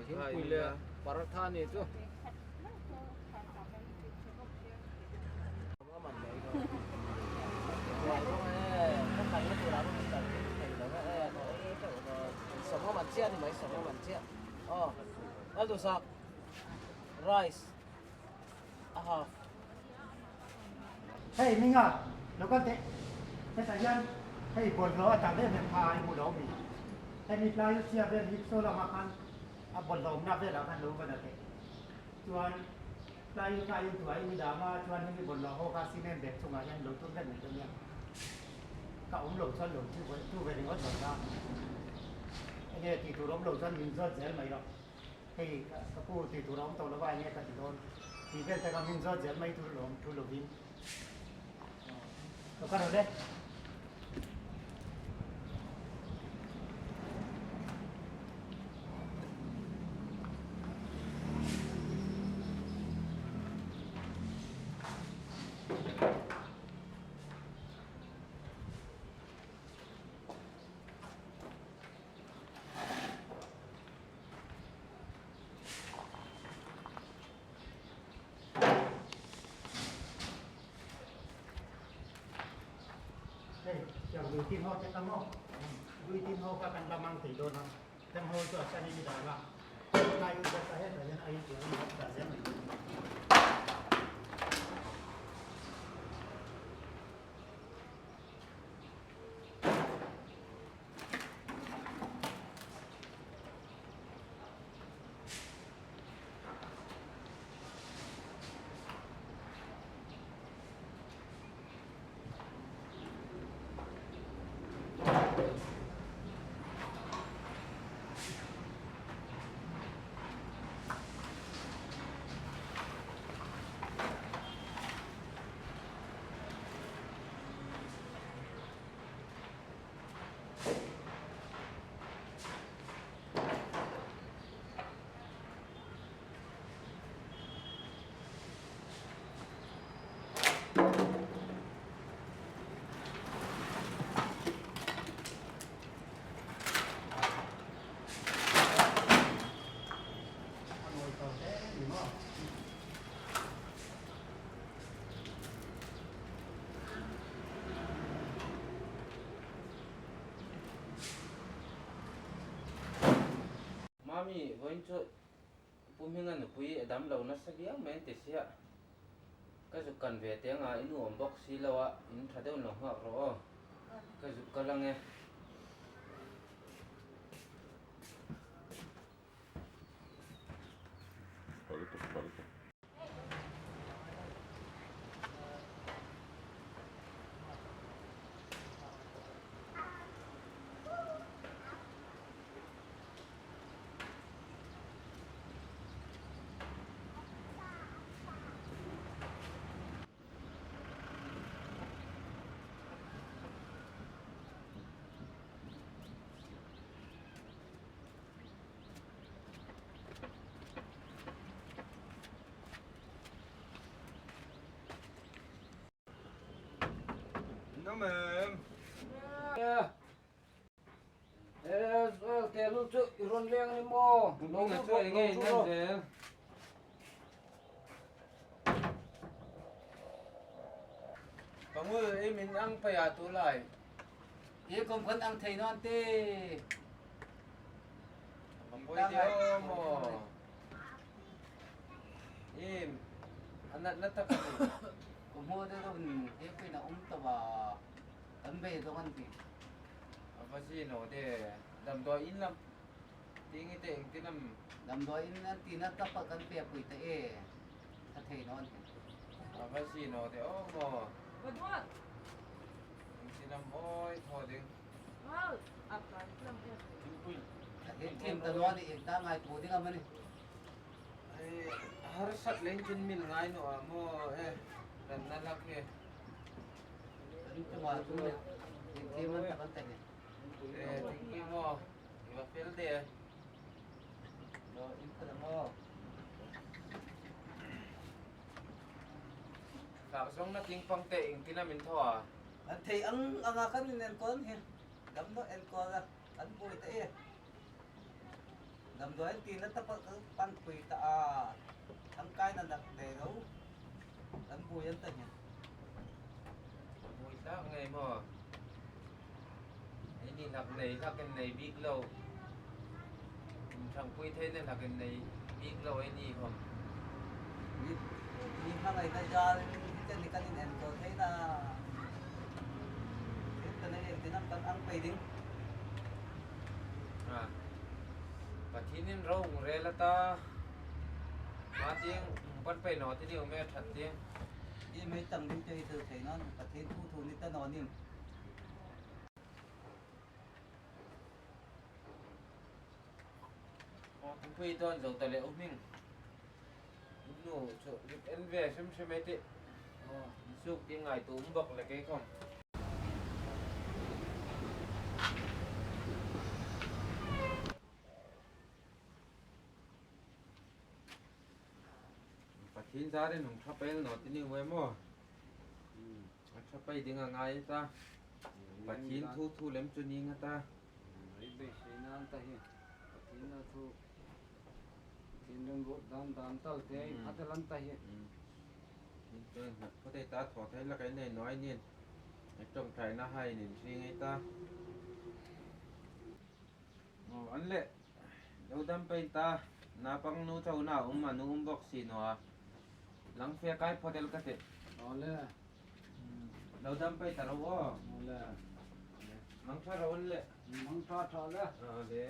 Thingpui leh paratha a nih chu. Rice a half. Hei Minga, lo kal teh. Hetah hian hei bawlhhlawh a tam em em kha i hmu lo mi? Hemi tlai chhia vel hi saw lamah khan a bawlhhlawh awmna velah khan lo va la teh. Chuan tlai kha in tuah in i dam a, chuan hemi bawlhhlawh ho kha cement bag chungah hian lo tur vek mai dawn nia. Ka awm lo chuan lo tu ve ringawt lo la. Enge tih tur awm lo chuan min zawt zel mai rawh. Hei ka pu tih tur a awm tawh lo va enge ka ti dawn tih vel te kha min zawt zel mai tur lawm thu lovin ka ka rawn e. Hei tiang lui tin ho te kha maw lui tin ho kha kan la mang thei dawn a heng ho chu a sen in i dan a tlai u bawk a hetah hian a intur in a dah zel mai. Mami, vawiin chu Pu Hminga nupui a dam lo nasa viau mai an ti sia. Ka zuk kan ve teh anga i nu awm bawk si lo a, in tha deuhin lo nghak rawh aw. Ka zuk kal ange. Nom em. Te lu chu i rawn leng ni maw? Lo chu eng nge in en zel? Pangul i min ang paiah tu lai. I kum kan ang thei nawn te. Pui deuh maw? Im a nat na tak a ni. Kum hmu deuh deuh he pin a um tawa kan ve zawng an ti. A va zi no de damdawi in lam tingi te engtin am. Damdawi in an ti na tak a kan pe pui ta e a thei nawn hi. A va zi no de aw maw. Va duat. Engtin am awi thaw ding. Thim ta nuan i ta ngai tu ding amani. Harsat leng chun mil ngai no a maw e ran na lak he. Kan chunga chu thim an tak an ta he. E thank you maw. I va fel de. Lo in khala maw. Tlak zawng na ting pang te engtin a min thaw a. An thei ang anga kan in enkawl hi. Dam deuh enkawl a, an buai ta e. Damdawi an tihna te pawh chu panpui ta a, tangkaina dak ve lo kan bui an ta hian. Bui tlak ngei maw? Hei ni hlak nei hlak in nei bik lo, inthangpui theihna hlak in nei bik lo ei ni hawm. Mi mi hmangaihna zal hi te ni kan in enkawl theihna thil ka nei engtin ang kan ang pei ding. A Pathinin ro ung rel ata ma tiang ung pan pei no ti ni um e that tiang. I mei tang ding te hi thil thei non Pathin thu thu ni ta no nim. Aw thingpui dawn zo ta leh u hming. Nu chu rik en ve hrim hrim e tih. Aw insuk tih ngai tu um bawk le kei khawm. Pathian zarin nung tha pel no ti ni ngue maw? A tha pai ding a ngai ta. Pathian thu thu lem chu ni nga ta. Ai beisei nan ta hi Pathian a thu Pathian rem ruat dan dan tal te ai phat a lan ta hi. Tin hnat phawt ei ta thaw thei la kai nei nuai nin ai tawngtai na hai nin hring ei ta. Aw an le lo dam pain ta napang nu cho na um a nu um bawk si nua lang fe kai phawt el ka teh. Aw le. Lo dam paih ta ro aw. Aw le. Mang tha ro an le. Mang tha tha le. Aw le.